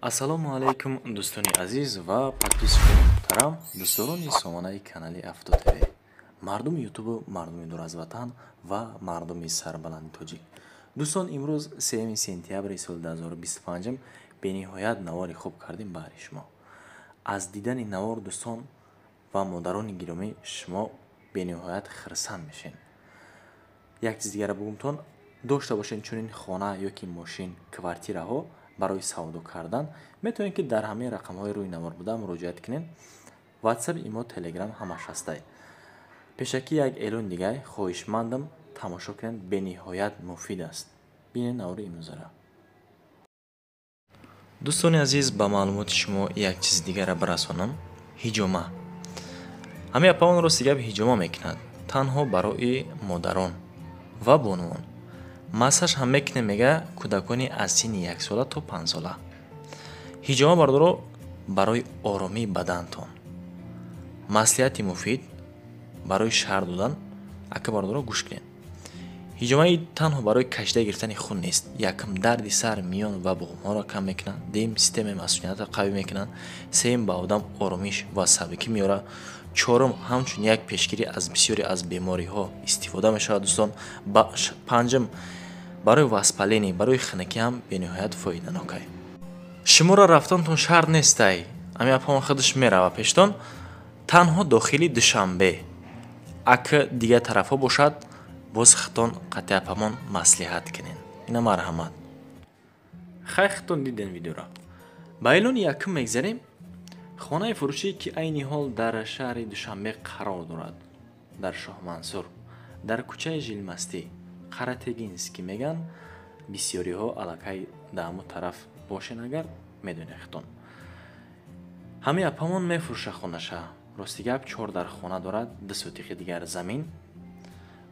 Ассалому алайкум, дӯстони азиз ва подписчикони муҳтарам, дӯстдорони сомонаи канали Авто ТВ, мардуми Ютубу, мардуми дур аз ватан ва мардуми сарбаланди тоҷик. Дӯстон, имрӯз 3 сентябри соли 2025 бениҳоят навори хуб кардем баҳри шумо. Аз дидани навор, дӯстон ва модарони гиромӣ, шумо бениҳоят хирсанд мешед. Як чиз дигара бугумтон: дошта бошед чунин хона ё ки мошин, квартираҳо барои савдо кардан, метавонед, ки дар ҳамаи рақамҳои рӯи навор буда муроҷиат кунед. Ватсап, Имо, Телеграм ҳамаш ҳастай. Пешакӣ як эълон дигар, хоҳишмандам, тамошо кунед, бениҳоят муфид аст. Бинед навори имрӯзара. Дӯстони азиз, ба маълумоти шумо як чизи дигарро бирасонам. Ҳиҷома. Ҳамин апаон, рости гап, ҳиҷома мекунад танҳо барои модарон ва бонувон. Массаж ҳам мекунем, мега, кӯдакони аз синни 1 сола то 5 сола. Ҳиҷома, бардоро, барои оромии бадантон маслиҳати муфид барои шарҳ додан. Ака, бардоро, гӯш кунед. Ҳиҷомаи танҳо барои кашида гирифтани хун нест. Якум, дарди сар, миён ва буғумҳоро кам мекунад. Дуюм, системаи масуниятро қавӣ мекунад. Сеюм, ба одам оромиш ва сабукӣ меорад. Чорум, ҳамчун як пешгирӣ аз бисёре аз бемориҳо истифода мешавад, дӯстон. Панҷум, барои воспаление, барои хунукӣ ҳам бениҳоят фоиданокай. Шуморо рафтантон шарт нестай, ами апаон худаш мерава пештон, танҳо дохили Душанбе. Ак дигар тарафҳо бошад, боз хитон қатъи апамон маслиҳат кунен. Ина, марҳамат. Хай, хитон диден видеоро. Ба эълони якум мегзарем. Хонаи фурӯшӣ, ки айни ҳол дар шаҳри Душанбе қарор дорад, дар Шоҳмансур, дар кӯчаи Жилмастӣ, Қаратегинский меган. Бисёриҳо аллакай дар ҳамон тараф бошен, агар медонед хитон. Ҳамин апамон мефурӯша хонаша. Рости гап, чор дар хона дорад, 2 сотихи дигар замин.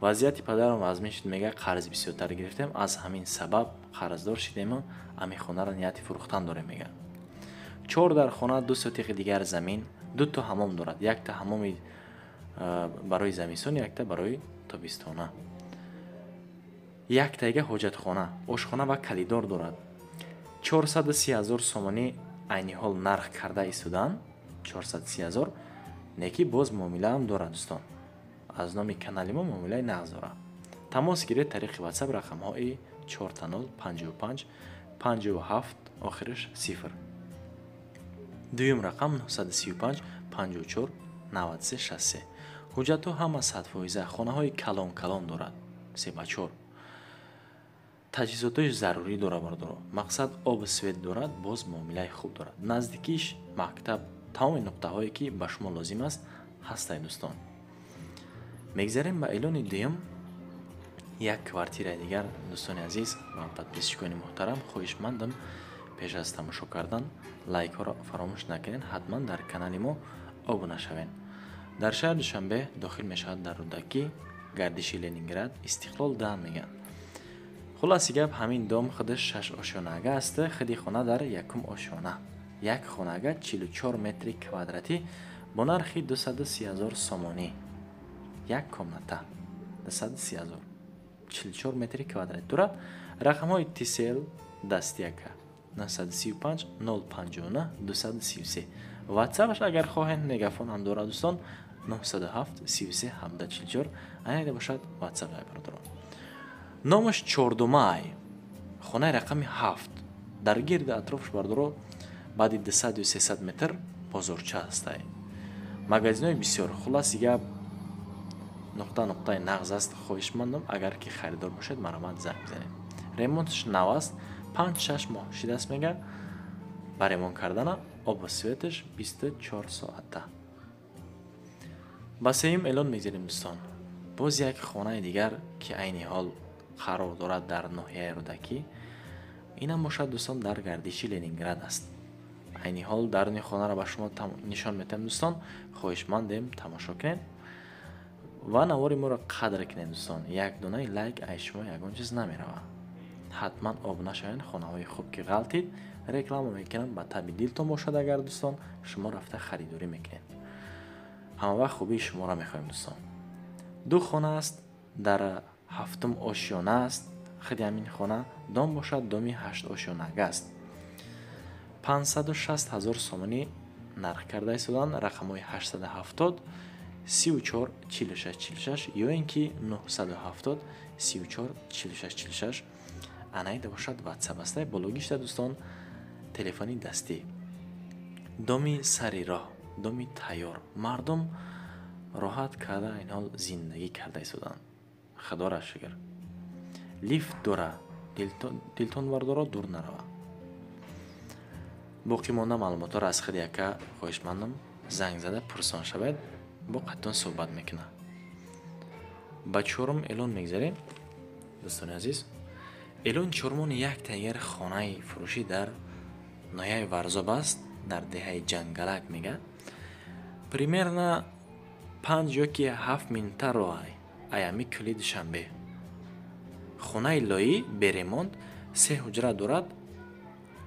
Вазъияти падарам вазмин шуд, мега, қарз бисёртар гирифтем, аз ҳамин сабаб қарздор шидему ҳамин хонаро нияти фурӯхтан дорем, мега. Чор дар хона, 2 сотихи дигар замин, дуто ҳамом дорад: якта ҳамоми барои замистон, якта барои тобистона, яктайга ҳоҷатхона, ошхона ва калидор дорад. 430 000 сомонӣ айни ҳол нарх карда истодаанд, 430 000, неки боз муомилаам дорад. Дӯстон, аз номи канали мо муомилаи нағз дорад. Тамос гиред тариқи Ватсап, рақамҳои 0000 55 57, охираш 0. Дуюм рақам 935 54 93 63. Ҳуҷҷатҳо ҳама 100%. Хонаҳои калон калон дорад, се ба чор, таҷҳизотҳои зарурӣ дорад, бардоро. Мақсад, обу свет дорад, боз муомилаи хуб дорад. Наздикиш мактаб, тамоми нуқтаҳое, ки ба шумо лозим аст, ҳастай. Дӯстон, мегзарем ба эълони дуюм, як квартираи дигар. Дӯстони азиз ва подписчикони муҳтарам, хоҳишмандам, пеш аз тамошо кардан лайкҳоро фаромӯш накунед, ҳатман дар канали мо обуна шавед. Дар шаҳри Душанбе дохил мешавад, дар Рӯдакӣ, гардиши Ленинград, Истиқлол да мегӯянд. Хулоси гап, ҳамин дом худаш шаш ошёнага аст. Худи хона дар якум ошёна, як хонага 44 метри квадратӣ бо нархи 230 000 сомонӣ. Як комната 230 000, 44 метри квадратӣ дорад. Рақамҳои Тисел дастияка 935 059 233. Ватсапаш, агар хоҳед, Мегафон ҳам дорад, дӯстон, 907 33 17 44. Айнайда бошад ватсап, бародарон. Номаш Чордумай, хонаи рақами 7. Дар гирди атрофш, бардоро, баъди 200 ё 300 метр бозорча ҳастай, магазинҳои бисёр. Хулоси гап, нуқта нуқтаи нағз аст. Хоҳишмандам, агар ки харидор бошед, марҳамат, занг бизанед. Ремонташ нав аст, 5-6 моҳ шидааст, мега, ба ремонт кардана. Обу светаш 24 соата. Ба сеюм эълон мегзарем, дӯстон. Боз як хонаи дигар, ки айни ҳол қарор дорад дар ноҳияи Рӯдакӣ. Инам бошад, дӯстон, дар гардиши Ленинград аст. Айни ҳол даруни хонаро ба шумо нишон метиҳам. Дӯстон, хоҳишмандем, тамошо кунед ва навори моро қадр кунед. Дӯстон, як донаи лайк ай шумо ягон чиз намеравад. Ҳатман обуна шавед. Хонаҳои хуб ки ғалтид, реклама мекунам, ба таби дилтон бошад, агар, дӯстон, шумо рафта харидорӣ мекунед. Ҳамавақт хубии шуморо мехоҳем, дӯстон. Ду хона аст, дар ҳафтум ошёна аст. Худи ҳамин хона дом бошад, доми ҳашт ошёнага аст. 560 ҳазор сомонӣ нарх карда истоданд. Рақамҳои 870 34 46 46 ё ин ки 970 34 46 46 анаида бошад ватсап астай. Бологишта дӯстон телефони дастӣ. Доми сари роҳ, доми тайёр. Мардум роҳат карда ин ҳол зиндагӣ карда истоданд. Худоро шукр. Лифт дора, дилтон бардоро дур нарава. Боқӣ монда маълумотҳоро аз худи яка хоҳишмандам занг зада пурсон шавед, бо қаттон суҳбат мекунад. Ба чорум эълон мегзарем, дӯстони азиз. Эълони чорумон як тайгар хонаи фурӯшӣ дар ноҳияи Варзоб аст, дар деҳаи Ҷангалак мега. Примерно 5 ё ки 7 минута роҳ аями кӯли Душанбе. Хонаи лоӣ беремонт, 3 ҳуҷра дорад,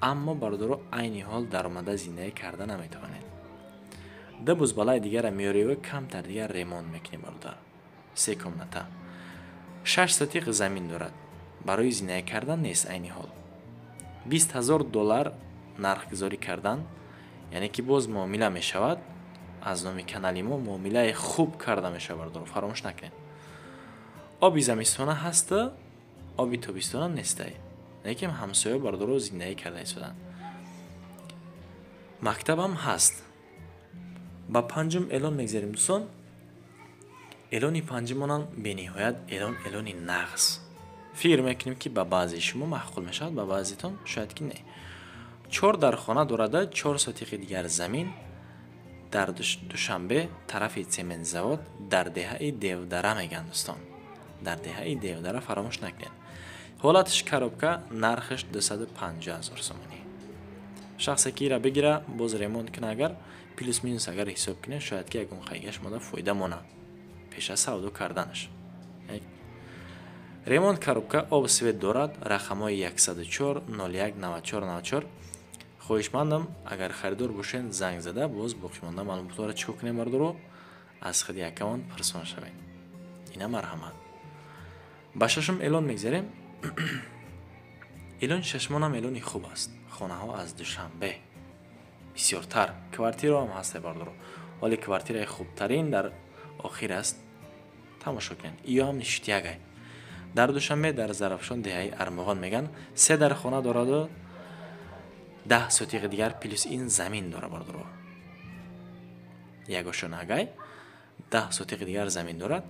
аммо бародаро айни ҳол даромада зиндагӣ карда наметавонед. Ду бузбалаи дигара меореву камтар дигар ремонт мекунем бародар. 3 комната. 6 сотиқ замин дорад. Барои зиндагӣ кардан нест айни ҳол. $20,000 нархгузорӣ кардан, яъне ки боз муомила мешавад. Аз номи канали мо муомилаи хуб карда мешавад бародаро, фаромӯш накунед. Оби замистона ҳаста, оби тобистона нестай. Лекин ҳамсоя бародаро зиндагӣ карда истоданд. Мактабам ҳаст. Ба панҷум эълон мегзарем дӯстон. Эълони панҷумонам бениҳоят эълони нағз. Фикр мекунем ки ба баъзеи шумо маъқул мешавад, ба баъзетон шояд ки не. 4 дар хона дорада, 4 сотиқи дигар замин дар Душанбе тарафи цементзавод дар деҳаи Девдара мегӯянд дӯстон. Дар деҳаи Девдара фаромӯш накунед. Ҳолатиш коробка, нархаш 250 000 сомонӣ. Шахсе ки ира бигира, боз ремонт куна, агар плюс минус агар ҳисоб кунед, шояд ки ягон хайгаш мода фоида монад пеш аз савдо карданаш. Ремонт коробка, об свет дорад, рақамҳои 104 01 94 94. Хоҳишмандам, агар харидор бошед, занг зада боз боқимонда маълумотҳоро чӣ кунем бародаро, аз худи якамон пурсон шавед. Ина марҳамат. Ба шашум эълон мегзарем. Эълони шашумонам эълони хуб аст. Хонаҳо аз Душанбе бисёртар, квартираам ҳаст бародаро. Вале квартираи хубтарин дар охир аст. Тамошо кунед. Иё ҳам ништиягай. Дар Душанбе дар Зарафшон деҳаи Армуғон меган, 3 дар хона дораду 10 сотиқи дигар плюс ин замин дора бародаро. Ягошонагай 10 сотиқи дигар замин дорад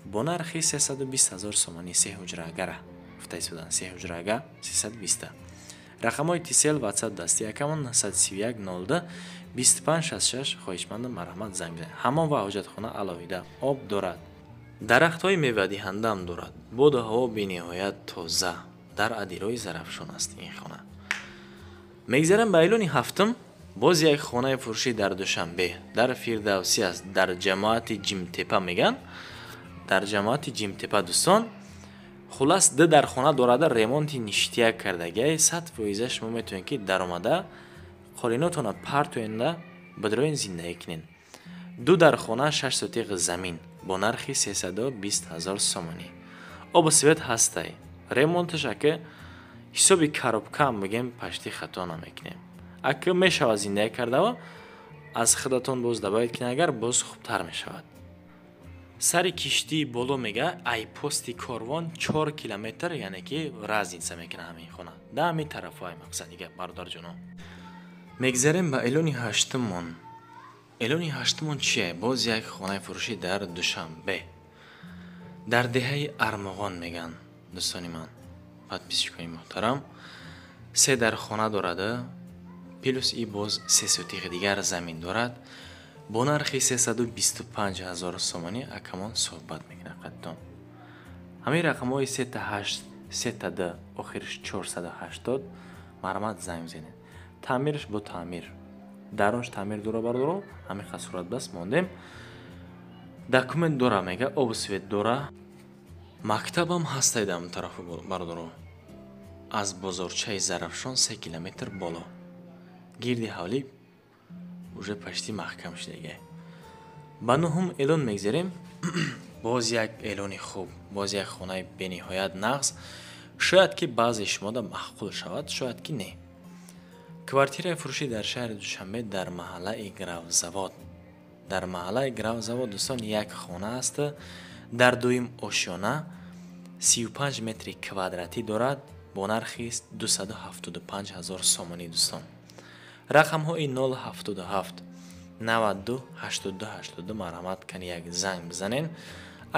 бо нархи 320 000 сомонӣ. 3 ҳуҷраагара гуфта истоданд, 3 ҳуҷраага 320. Рақамҳои Тисел, WhatsApp дасти якамон 931 02 25 66. Хоҳишмандам, марҳамат, занг бизанед. Ҳамом ва ҳоҷатхона алоҳида, об дорад, дарахтҳои мевадиҳандаам дорад, боду ҳаво бениҳоят тоза. Дар адирои Зарафшон аст ин хона. Мегзарем ба эълони ҳафтум. Боз як хонаи фурӯшӣ дар Душанбе, дар Фирдавсӣ аст, дар ҷамоати Ҷимтепа меган. Дар ҷамоати Ҷимтепа дӯстон. Хулас, 2 дар хона дорада, ремонти ништияк кардагиай, 100% шумо метавонед ки даромада қолинотона партоенда бидроен зиндагӣ кунед. 2 дар хона, 6 сотиқ замин бо нархи 320 000 сомонӣ. Обу свет ҳастай. Ремонташ ака ҳисоби коробкаам бигем, пашти хато намекунем. Ака мешавад зиндагӣ кардава, аз худатон боз добавить кунед, агар боз хубтар мешавад. Сари киштии боло мега, ай пости корвон 4 километр, яъне ки разница мекунад ҳамин хона. Да ҳамин тарафҳои мақсади гап бародарҷоно. Мегзарем ба эълони ҳаштумон. Эълони ҳаштумон чие? Боз як хонаи фурӯшӣ дар Душанбе. Дар деҳаи Армуғон меган, дӯстони ман, подписчикои муҳтарам. 3 дар хона дорада, плюс и боз 3 сотиқи дигар замин дорад. Бо нархи 325 000 сомонӣ акамон суҳбат мекунад қаддом. Ҳамин рақамҳои 3 8 3 2 охириш 480, марҳамат, занг бизанед. Таъмираш бо таъмир. Дарунш таъмир дора бародаро, ҳамин қад сурат бас мондем. Документ дора мега, обу свет дора. Мактабам ҳастай дар тарафу бародаро. Аз бозорчаи Зарафшон 3 километр боло. Гирди ҳавлӣ уже почти маҳкам шудагиай. Ба нуҳум эълон мегзарем. Боз як эълони хуб, боз як хонаи бениҳоят нағз. Шояд ки баъзе шумода маъқул шавад, шояд ки не. Квартираи фурӯшӣ дар шаҳри Душанбе, дар маҳаллаи Гравзавод. Дар маҳаллаи Гравзавод, дӯстон, як хона аст дар дуюм ошёна, 35 метри квадратӣ дорад, бо нархи 275 ҳазор сомонӣ. Дӯстон, рақамҳои 077 92 82 82, марҳамат кани, як занг бизанен,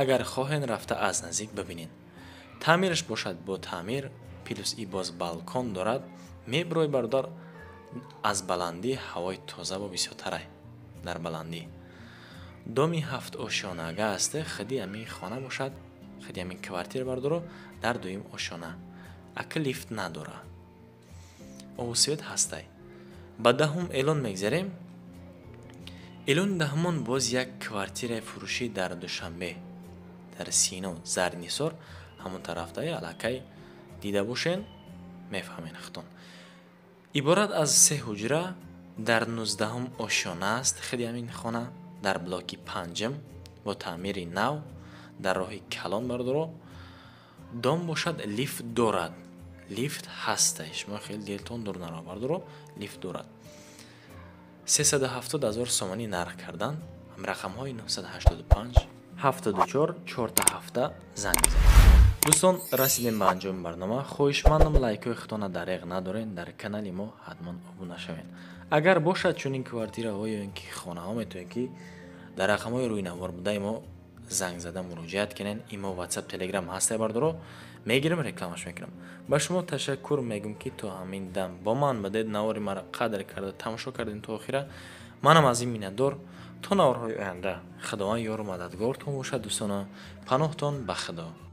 агар хоҳен рафта аз наздик бибинен. Таъмираш бошад бо таъмир, плюс и боз балкон дорад. Мебирои, бародар, аз баландӣ ҳавои тоза бо бисёртарай. Дар баландӣ доми ҳафт ошёнага аст. Худи ҳамин хона бошад, худи ҳамин квартира, бародаро, дар дуюм ошёна. Ака, лифт надора, обу свет ҳастай. Ба даҳум эълон мегзарем. Эълони даҳумон боз як квартираи фурӯшӣ дар Душанбе, дар Сино, Зарнисор, ҳамон тарафдаи аллакай дида бошен, мефаҳмен худтон. Иборат аз се ҳуҷра, дар 19-ум ошёна аст. Худи ҳамин хона дар блоки панҷум, бо таъмири нав, дар роҳи калон, бародаро. Дом бошад лифт дорад, лифт ҳастай, шумо хеле дилтон дур наро, бародаро, лифт дорад. 370 ҳазор сомонӣ нарх кардан. Рақамҳои 985 74 4 ҳафта занг бизанед. Дӯстон, расидем ба анҷоми барнома. Хоҳишмандам, лайкҳои худтона дареғ надорен, дар канали мо ҳатман обуна шавед. Агар бошад чунин квартираҳо ё ин ки хонаҳо, метавонед, ки дар рақамҳои рӯйнавор будаи мо занг зада муроҷиат кунед. Имо, Ватсап, Телеграм ҳастай, бардоро, мегирам, рекламаш мекунам. Ба шумо ташаккур мегӯм, ки то ҳамин дам бо ман будед, навори маро қадр карда тамошо кардем то охира. Манам аз ин миннатдор. То наворҳои оянда, Худованд ёру мададгортон бошад, дӯстона. Паноҳтон ба Худо.